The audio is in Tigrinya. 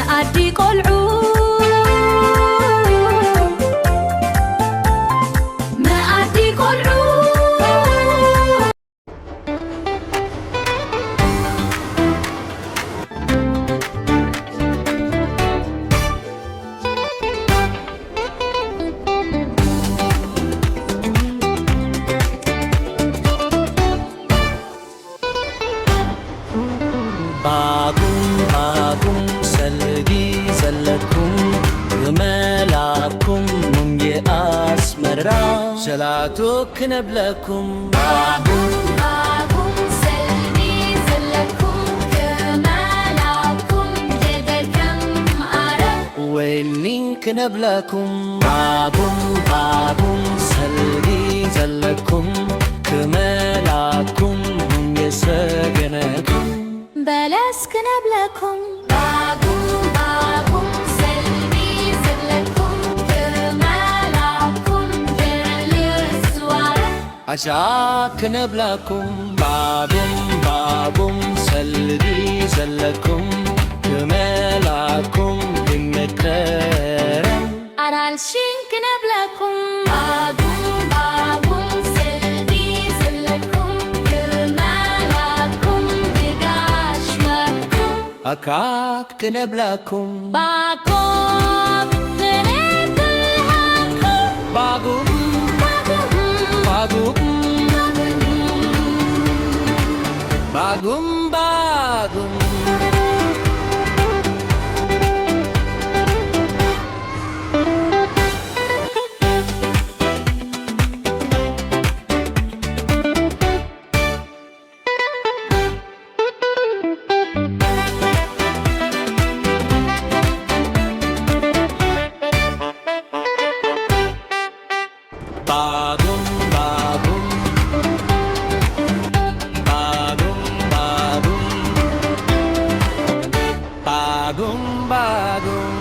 ኣዲ ቆልዑ፣ መኣዲ ቆልዑ። ባጉም ባጉም ሰልዲ ዘለኩም፣ ክመላኩም ሙንጌ ኣስመራ፣ ሸላቱ ክነብለኩም። ባጉም ባጉም ሰልዲ ዘለኩም፣ ክመላኩም ደደከም ኣረብ፣ ወይኒ ክነብለኩም። ባጉም ባጉም ሰልዲ ዘለኩም፣ ክመላኩም ሙንጌ ሰገነኩም። በለስ ክነብለኩም። ባጉም ባጉም ሰልዲ ዘለኩም፣ ክመላኩም ደልስዋረ፣ ኣሻ ክነብለኩም። ባጉም ባጉም ሰልዲ ዘለኩም፣ ክመላኩም ድንገት ከረን፣ ኣራንሺ ክነብለኩም። ባጉም ባጉም ሰልዲ ዘለኩም፣ ክመላኩም ድጋሽ መርኩም፣ ኣካክ ክነብለኩም። ባኮም ክነብለኩም። ባጉም ባጉም ባጉም ባጉም ባጉም። ባጉም ባጉም ባጉም ባጉም ባጉም ባጉም